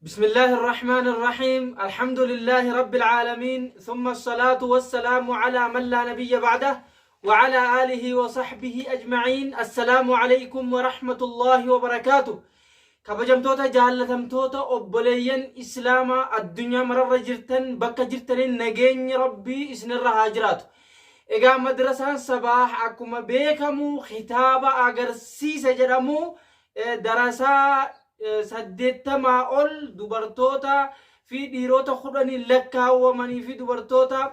بسم الله الرحمن الرحيم الحمد لله رب العالمين ثم الصلاة والسلام على من لا نبي بعده وعلى آله وصحبه أجمعين السلام عليكم ورحمة الله وبركاته. Kabajamtoota, jaallatamtoota obboleeyyan Islaamaa addunyaa mararra jirtan, bakka jirtaniin nageenyi Rabbii isinirra haa jiraatu. Egaa madrasaan Sabaah akkuma beekamu kitaaba agarsiisa jedhamu darasaa 80 ol, dubartoota fi dhiirota 10 lakkaawwamanii fi dubartoota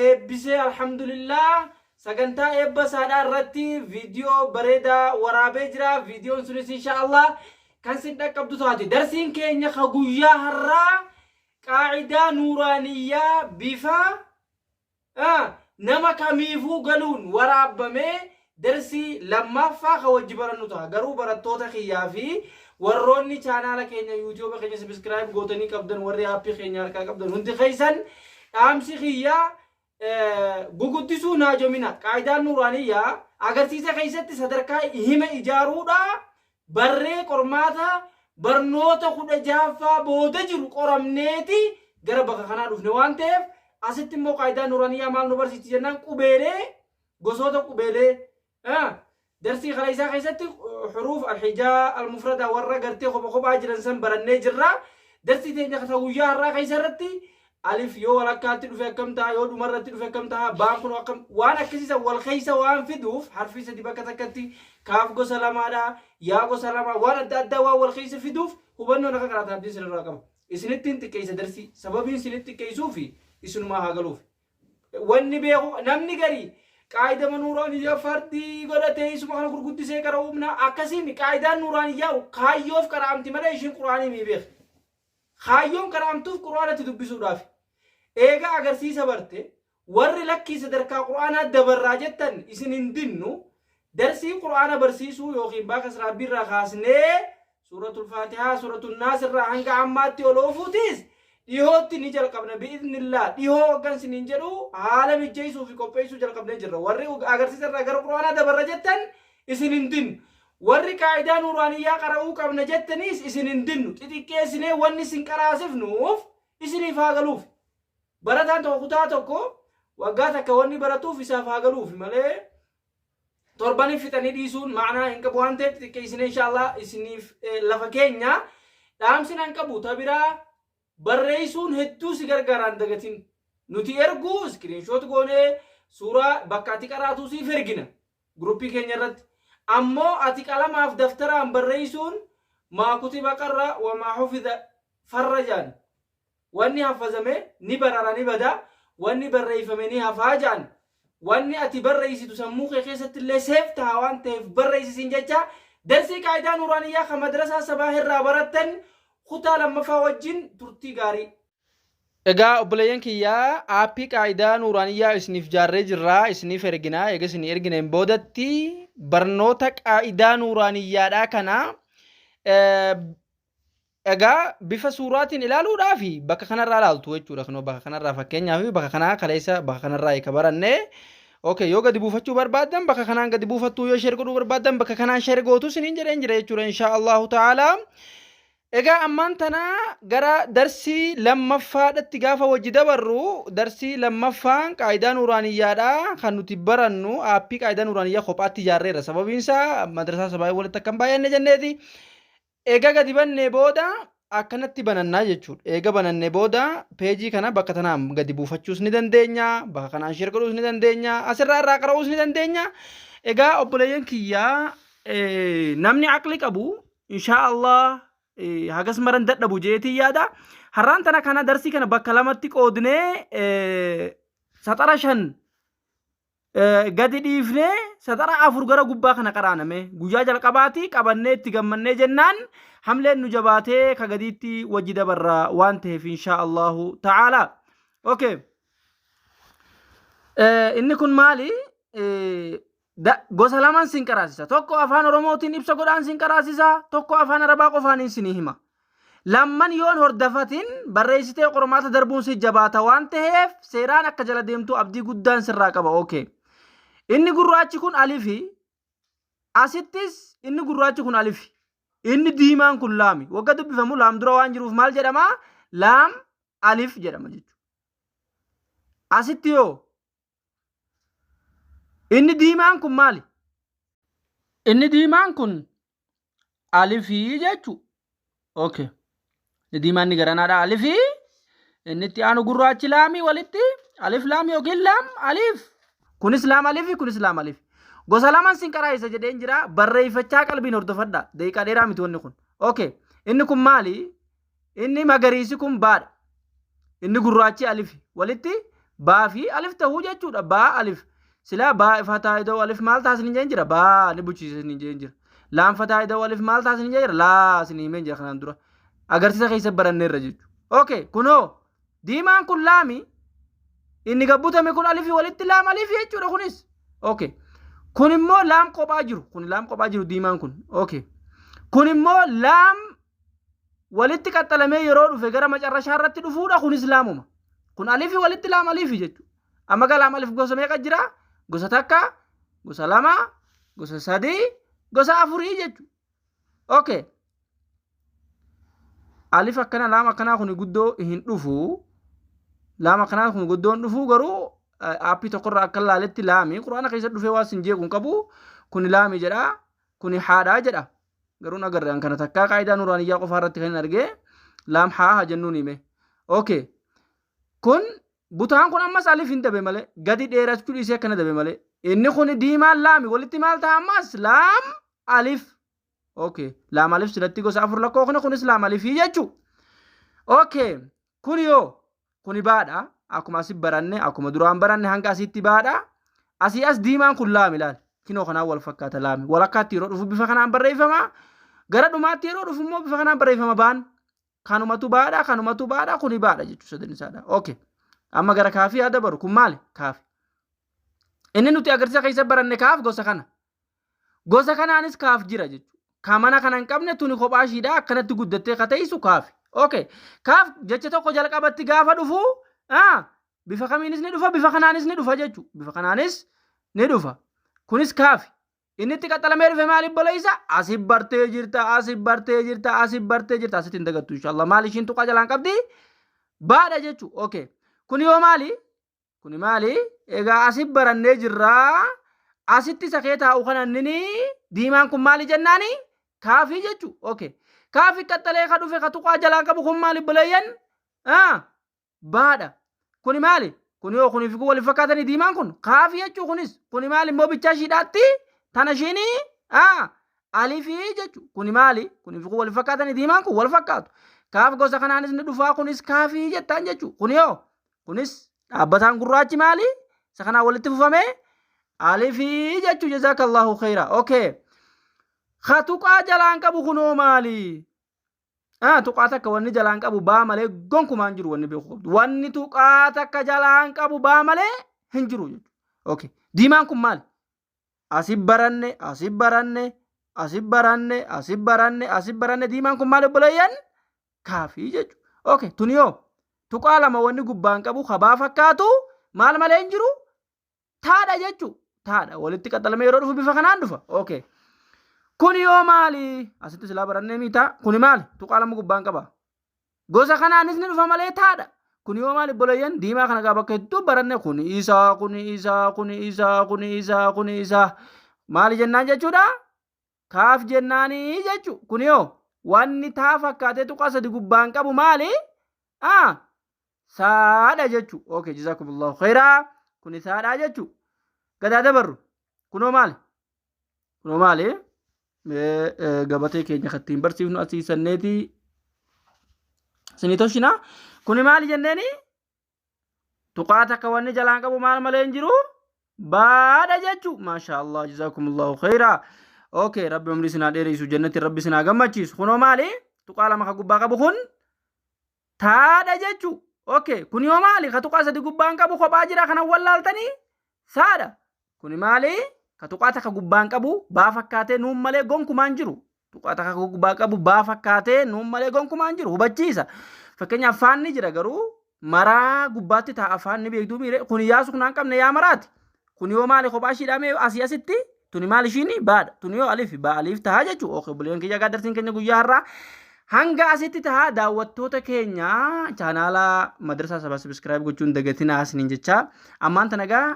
eebbisee, alhamdulillah, sagantaa eebba isaadhaa irratti viidiyoo bareedaa waraabee jira. Viidiyoon sunis insha Allah kan sin dhaqqabdu taate. Darsiin keenya ka guyyaa har'aa qaacidaa nuuraaniyyaa bifa nama kamiifuu galuun waraabamee darsii lammaffaa ka wajji barannu ta'a. Garuu barattoota kiyyaa fi warroonni chaanaala keenya YouTube keenya subscribe gootanii qabdan, warri aappii keenya harkaa qabdan hundi keessan, dhaamsi kiyyaa guguddisuu naajomina. Qaayidaan nuuraaniyyaa agarsiisa keessatti sadarkaa hima ijaaruudha barree qormaata barnoota 16ffaa booda jiru qoramneeti gara bakka kanaa dhufne waan ta'eef, asitti immoo qaayidaan nuuraaniyyaa maal nu barsiisti jennaan, qubeelee, gosoota qubeelee darsii kana isaa keessatti xuruuf alhijaa almufrada warra gartee kopha kophaa jiran san barannee jirra. Darsii teenya kata guyyaa har'aa keessa irratti alif yoo walakkaatti dhufe akkam ta'a, yoo dhumarratti dhufe akkam ta'a, baan kun akkam, waan akkasiisa wal keessa waan fiduuf, harfii sadi bakka takkatti, kaaf gosa lamaadha, yaa gosa lama, waan adda addaa waan wal keessa fiduuf hubannoon akka qaraatan abdiin sirraa qaba. Isinittiin xiqqeessa darsii, sababiin isinitti xiqqeessuufi isinumaa haa galuuf. Wanni beeku namni garii qaayidama nuuraaniyyaa fardii godhatee isuma kana gurguddisee qara'uumna akkasiin. Qaayidaan nuuraaniyyaa kaayyoof qara'amti malee ishiin Quraanii mii beek. Kaayyoon qara'amtuuf Quraanatti dubbisuudhaaf. Eega agarsiisa barte, warri lakkii sadarkaa Quraanaa dabarraa jettan isin hin dinnu. Darsii Quraana barsiisuu yookiin baaka siraabbiirraa kaasnee suuratul Faatihaa, suuratul Naas irraa hanga ammaatti ol oofuutis dhihootti ni jalqabna bi'iznillaa. Dhihoo waggan siniin jedhu haala mijjeessuu fi qopheessuu jalqabnee jirra. Warri agarsiisa irraa gara Quraanaa dabarra jettan isin hin dinnu. Warri qaayidaa nuuraaniyyaa qara'uu qabna jettaniis isin hin dinnu. Xixiqqeessinee wanni isin qaraasifnuuf isiniif haa galuuf. Barataan tokko kutaa tokko waggaa takka wanni baratuuf isaaf haa galuuf malee torbanii fixanii dhiisuun ma'anaa hin qabu waan ta'eef, xixiqqeessinee inshallah isiniif lafa keenya. Dhaamsi nan qabu tabiraa, barreessuun hedduu si gargaaraan dagatin. Nuti erguu screenshot goonee suuraa bakka ati qaraatuu siif ergina guruppii keenya irratti. Ammoo ati qalamaaf daftaraan barreessuun maa kutiba qarra wamaa hufiza farra jaan, wanni haffazame ni barara, ni bada, wanni barreeffame ni hafaa jaan. Wanni ati barreessitu sammuu kee keessatti illee seef ta'a waan ta'eef barreessisiin jecha. Darsii qaayidaa nuuraaniyyaa kan madrasaa Sabaa irraa barattan kutaa lammaffaa wajjin turtii gaarii. Egaa obboleeyyan kiyyaa, aappii qaayidaa nuuraaniyyaa isiniif jaarree jirraa, isiniif erginaa. Eega isinii ergineen boodatti barnoota qaayidaa nuuraaniyyaadhaa kana egaa bifa suuraatiin ilaaluudhaaf bakka kanarraa ilaaltu jechuudha. Kunoo bakka kanarraa, fakkeenyaaf bakka kanaa kaleessa bakka kanarraa eeka barannee. Okay, yoo gadi buufachuu barbaaddan bakka kanaan gadi buufattu, yoo share godhuu barbaaddan bakka kanaan share gootu isiniin jedheen jira jechuudha, insha Allahu ta'ala. Egaa ammaan tana gara darsii lammaffaadhatti gaafa wajji dabarru, darsii lammaffaan qaayidaa nuuraaniyyaadha kan nuti barannu. Aappii qaayidaa nuuraaniyyaa kophaatti ijaarreerra. Sababiin isaa madrasaa Sabaa walitti akka hin baay'anne jenneeti. Egaa gadi bannee booda akkanatti banannaa jechuudha. Eega banannee booda peejii kana bakka tanaan gadi buufachuus ni dandeenya, bakka kanaan share godhuus ni dandeenya, asirraa irraa qara'uus ni dandeenya. Egaa obboleeyyan kiyyaa, namni aqli qabu inshaa Allah hagas maran dadhabu jeetii yaada. Har'aan tana kana darsii kana bakka lamatti qoodnee saxara shan gadi dhiifnee saxara afur gara gubbaa kana qaraaname guyyaa jalqabaati qabannee itti gammannee jennaan, hamleen nu jabaatee ka gadiitti wajji dabarra waan ta'eef, inshaa Allahu ta'ala. Okay. Inni kun maali? Gosa lamaan sin qaraasisa. Tokko afaan Oromootiin ibsa godhaan sin qaraasisa. Tokko afaan Arabaa qofaaniin sinii hima. Lamman yoon hordafatin barreessitee qormaata darbuun si jabaata waan ta'eef, seeraan akka jala deemtu abdii guddaan sirraa qaba. Okay. Inni gurraachi kun alifi. Asittis inni gurraachi kun alifi. Inni diimaan kun laami. Wagga dubbifamu laam dura waan jiruuf maal jedhama? Laam alif jedhama jechuudha. Asitti yoo inni diimaan kun maali? Inni diimaan kun alifii jechuudha. Okay. Inni diimaan ni garanaadha alifii. Inni itti aanu gurraachi laamii walitti alif laam yookiin laam alif. Kunis laam alifi kunis laam alif. Gosa lamaan sin qaraayisa jedheen jira barreeffachaa qalbiin hordofadha. Daqiiqaa dheeraa miti wanni kun. Okay. Inni kun maali? Inni magariisi kun baadha. Inni gurraachi alifi. Walitti baa fi alif ta'uu jechuudha. Baa alif. Silaa baa fataa ida'u alif maal ta'a isin jeen jira? Baa ni buchiisa isin jeen jira. Laam fataa ida'u alif maal ta'a isin jeen jira? Laa isin himeen jira kanaan dura. Agarsiisa keessa baranneerra jechuudha. Okay, kunoo diimaan kun laami. Inni gabbutame kun alifi walitti laam alifi jechuudha kunis. Okay. Kun immoo laam kophaa jiru. Kun laam kophaa jiru diimaan kun. Okay. Kun immoo laam walitti qaxxalamee yeroo dhufe gara macarrashaa irratti dhufuudha kunis laamuma. Kun alifi walitti laam alifi jechuudha. Amma gaa laam alif gosa meeqa jira? Gosa takka, gosa lama, gosa sadii, gosa afurii jechuudha. Okay. Alif akkana laam akkanaa kun guddoo hin dhufu. Laam akkanaa kun guddoo hin dhufu garuu aappii tokkorraa akka laaletti laami. Quraana keessa dhufee waan sin jeequ hin qabu. Kuni laami jedha. Kuni haadhaa jedha. Garuu hin agarre an kana takkaa qaayidaa nuraaniyyaa qofaa irratti kan hin argee laam haa haa jennuun hime. Okay. Kun butaan kun ammas alif hin dabe malee gadi dheerachuu dhiisee akkana dabe malee. Inni kun diimaan laami walitti maal ta'a ammas laam alif. Okay. Laam alif silatti gosa afur lakkoofne kunis laam alifii jechuu. Okay. Kun yoo kuni baadha. Akkuma asi baranne akkuma duraan baranne hanga asitti baadha. Asii as diimaan kun laami laal. Kinoo kanaan wal fakkaata laami. Walakkaatti yeroo dhufu bifa kanaan barreeffama. Gara dhumaatti yeroo dhufu immoo bifa kanaan barreeffama baan. Kanumatu baadha kanumatu baadha kuni baadha jechuu sadan isaadha. Okay. Amma gara kaafii haa dabaru. Kun maali? Kaafi. Inni nuti agarsiisa keessa baranne kaaf gosa kana. Gosa kanaanis kaaf jira jechuudha. Ka mana kana hin qabne tuni kophaa ishiidha akkanatti guddattee ka teessu kaafi. Okay. Kaaf jecha tokko jalqabatti gaafa dhufu bifa kamiinis ni dhufa bifa kanaanis ni dhufa jechuudha. Bifa kanaanis ni dhufa. Kunis kaafi. Inni itti qaxxalamee dhufe maal obboleessa? Asi bartee jirta, asi bartee jirta, asi bartee jirta. Asitti hin dagattu inshallah. Maal ishiin tuqaa jalaan qabdi? Baadha jechuudha. Okay. Kun yoo maali? Kuni maali? Egaa asi barannee jirraa. Asitti isa kee taa'u kana nini diimaan kun maali jennaani? Kaafii jechu. Okay. Kaafii qaxxalee ka dhufe ka tuqaa jalaan qabu kun maali obboleeyyan? Ah, baadha. Kuni maali? Kuni yoo kunii fi kun waliif fakkaatanii diimaan kun kaafii jechuu kunis. Kuni maali immoo bichaa ishiidhaatti tana ishiinii ah, alifii jechu. Kuni maali? Kuni fi kun waliif fakkaatanii diimaan kun wal fakkaatu. Kaaf gosa kanaanis ni dhufaa kunis kaafii jettaan jechu. Kuni yoo Kunis dhaabbataan gurraachi maali? Isa kanaan walitti fufamee alifii jechuu jazaakallahu khayra. Okay. Ka tuqaa jalaan qabu kunoo maali? Ah, tuqaa takka wanni jalaan qabu baa malee gonkumaa hin jiru wanni beeku qabdu. Wanni tuqaa takka jalaan qabu baa malee hin jiru jechuudha. Okay. Diimaan kun maali? Asi baranne, asi baranne, asi baranne, asi baranne, asi baranne diimaan kun maali obboleeyyan? Kaafii jechuudha. Okay, tuni yoo tuqaa lama wanni gubbaan qabu kabaa fakkaatu maal malee hin jiru? Taadha jechuudha. Taadha walitti qaxxalamee yeroo dhufu bifa kanaan dhufa. Okay. Kuni yoo maali? Asitti silaa barannee miitaa. Kuni maali? Tuqaa lama gubbaan qaba. Gosa kanaanis ni dhufa malee taadha. Kun yoo maal obboleeyyan diimaa kana gaa bakka hedduu baranne kun isaa kun isaa kun isaa kun isaa kun isaa maali jennaan jechuudha? Kaaf jennaanii jechu. Kun yoo wanni taa fakkaatee tuqaa sadi gubbaan qabu maali? Ah, saadha jechu. Okay, jazakumullahu khairaa. Kuni saadha jechu. Gadaa dabarru. Kunoo maali? Kunoo maali? Mee gabatee keenya kan ittiin barsiifnu asii sanneeti isinii toshina. Kuni maali jenneeni? Tuqaa takka wanni jalaan qabu maal malee hin jiru? Baadha jechu. Maasha Allah jazakumullahu khairaa. Okay, rabbi umrii isin haa dheeressu jannatti rabbi isin haa gammachiisu. Kunoo maali? Tuqaa lama kan gubbaa qabu kun taadha jechu. Okay, kun yoo maali? Ka tuqaa sadi gubbaan qabu kophaa jira kana wallaaltanii saadha. Kuni maali? Ka tuqaa takka gubbaan qabu baa fakkaatee nuun malee gonkumaa hin jiru. Tuqaa takka gubbaa qabu baa fakkaatee nuun malee gonkumaa hin jiru. Hubachiisa. Fakkeenyaaf faanni jira garuu maraa gubbaatti taa'a faanni beektuu miire kun yaasu kun hin qabne yaa maraati. Kun yoo maali kophaa ishiidhaa mee asii asitti Tuni maal ishiin baadha. Tuni yoo alif baa alif tahaa jechuudha. Okay, obboleeyyan kiyya egaa darsiin keenya guyyaa har'aa hanga asitti tahaa. Daawwattoota keenya chaanaala Madrasaa Sabaa subscribe gochuun dagatinaa isiniin jecha. Ammaan tana egaa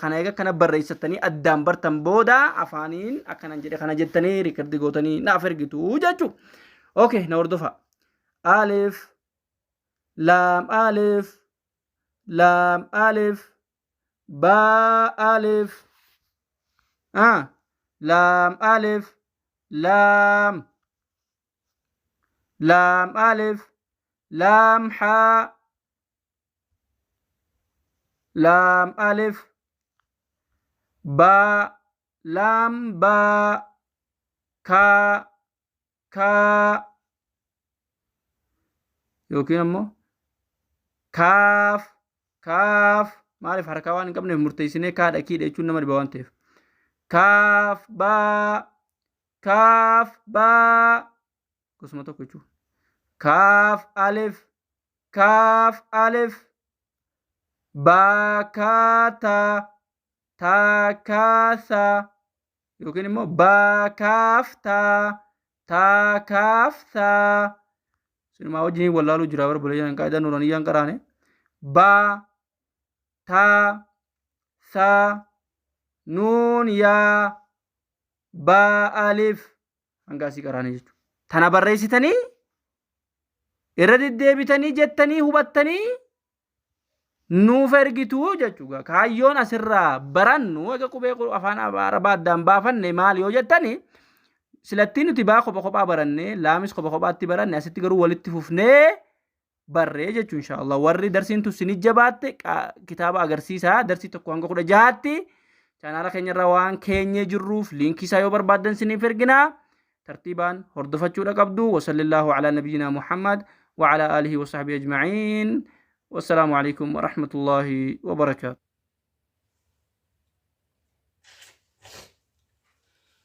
kana eega kana barreessattanii addaan bartan booda afaaniin akkanan jedhe kana jettanii record gootanii naaf ergitu jechuudha. Okay, na hordofa. Alif, laam alif, laam alif, baa alif, ah, laam alif, laam, laam alif, laam haa, laam alif, baa, laam baa, kaa, kaa, yookiin ammoo kaaf, kaaf. Maaliif? Harkaa waan hin qabneef murteessinee kaadha kiidha jechuun nama dhiba waan ta'eef. Kaaf baa, kaaf baa, gosuma tokko jechuudha. Kaaf alif, kaaf alif, baa kaa taa, taa kaa saa, yookiin immoo baa kaaf taa, taa kaaf saa. Sinumaa wajjin wallaaluu jira bara buleeyyan qaayidaa nuuraniyyaan qaraane. Baa taa saa nuun yaa baa alif hanga asii qaraane jechuudha. Tana barreessitanii irra deddeebitanii jettanii hubattanii nuuf ergitu jechuudha. Kaayyoon asirraa barannu egaa qubee afaan arabaa addaan baafanne maal yoo jettani, silattii nuti baa kopha kophaa baranne, laamis kopha kophaatti baranne, asitti garuu walitti fufnee barree jechuun inshaallah. Warri darsiin tun sinit jabaatte kitaaba agarsiisaa darsii 1 hanga 16tti chaanaala keenyarra waan keenyee jirruuf liinkii isaa yoo barbaaddan siniif erginaa, tartiibaan hordofachuudha qabdu. وصلى الله على نبينا محمد وعلى آله وصحبه أجمعين، والسلام عليكم ورحمة الله وبركاته.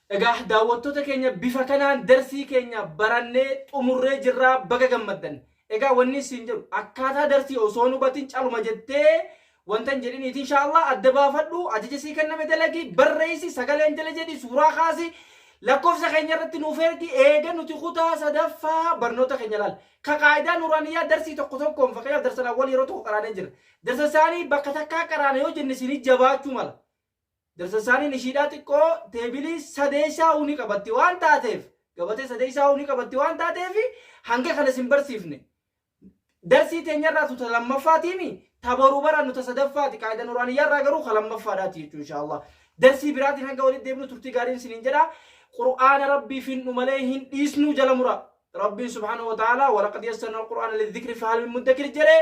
Egaa daawwattoota keenya, bifa kanaan darsii keenya barannee xumurree jirraa, baga gammaddan. Egaa wanni isin jedhu, akkaataa darsii osoo hin hubatin caluma jettee wanta hin jedhiniiti, inshaallah adda baafadhu, ajaja sii kenname dalagi, barreessi, sagaleen jala jedhi, suuraa kaasi, lakkoofsa keenya irratti nuuf ergi. Eega nuti kutaa sadaffaa barnoota keenya laal. Ka qaayidaa nuraaniyyaa darsii tokko tokkoon, fakkeenyaaf darsan awwal yeroo tokko qaraanee jira. Darsa isaanii bakka takkaa qaraane yoo jenne isin jabaachuu mala. Darsa isaaniin ishiidhaa xiqqoo teebilii sadeessaa ni qabatti waan taateef, gabatee sadeessaa ni qabatti waan taateef, hanga kana isin barsiifne. Darsii teenyarraa tuta lammaffaatiimi, taboruu barannu ta sadaffaati, qaayida nuraaniyyaarraa garuu ka lammaffaadhaati jechuun inshaallah. Darsii biraatiin hanga walitti deebinu turtii gaariin isiniin jedha. Qur'aana Rabbii finnu malee hin dhiisnuu jala mura. Rabbiin سبحانه وتعالى ولقد يسرنا القرآن للذكر فهل من مدكر jedhe.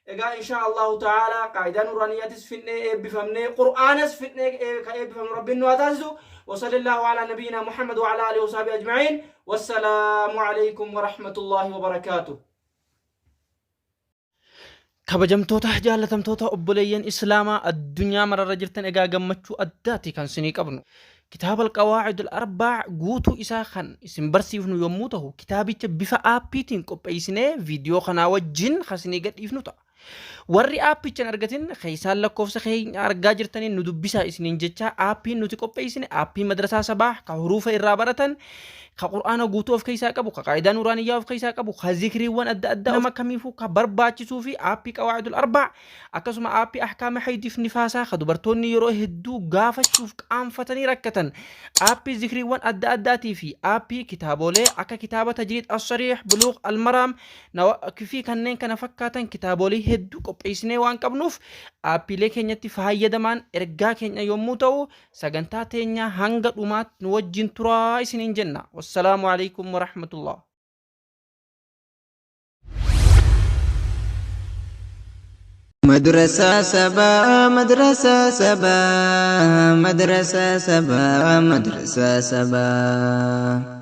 Egaa insha Allahu ta'ala qaayidaa nuraaniyyaatis finnee eebbifamnee, qur'aanas finnee ka eebbifamnu Rabbiin nu haa taasisu. وصلى الله على نبينا محمد وعلى آله وصحبه أجمعين، والسلام عليكم ورحمة الله وبركاته. Kabajamtoota jaallatamtoota obboleeyyan islaamaa addunyaa mararra jirtan, egaa gammachuu addaati kan isinii qabnu. Kitaaba Alqawaacid Al-Arbaa guutuu isaa kan isin barsiifnu yommuu ta'u, kitaabicha bifa aappiitiin qopheessinee viidiyoo kanaa wajjin kan isinii gadhiifnu ta'a. Warri aappicha hin argatin keessaan lakkoofsa keenya argaa jirtaniin nu dubbisaa isiniin jecha. Aappiin nuti qopheessine aappii Madrasaa Sabaa ka huruufa irraa baratan, ka Qur'aana guutuu of keessaa qabu, ka qaayidaa nuuraaniyyaa of keessaa qabu, ka zikriiwwan adda addaa nama kamiifuu ka barbaachisuu fi aappii Qawaa'idul Arbaa, akkasuma aappii ahkaama haydiif nifaasaa ka dubartoonni yeroo hedduu gaafachuuf qaanfatanii rakkatan, aappii zikriiwwan adda addaatii fi aappii kitaabolee akka kitaaba Tajriid As-Sariih, Buluuq Al-Maraam fi kanneen kana fakkaatan kitaabolee hedduu qopheessinee waan qabnuuf aappiilee keenyatti fayyadamaan ergaa keenya yommuu ta'u, sagantaa teenya hanga dhumaatti nu wajjin turaa isiniin jenna. والسلام عليكم ورحمة الله. Madrasaa Sabaa, Madrasaa Sabaa, Madrasaa Sabaa, Madrasaa Sabaa.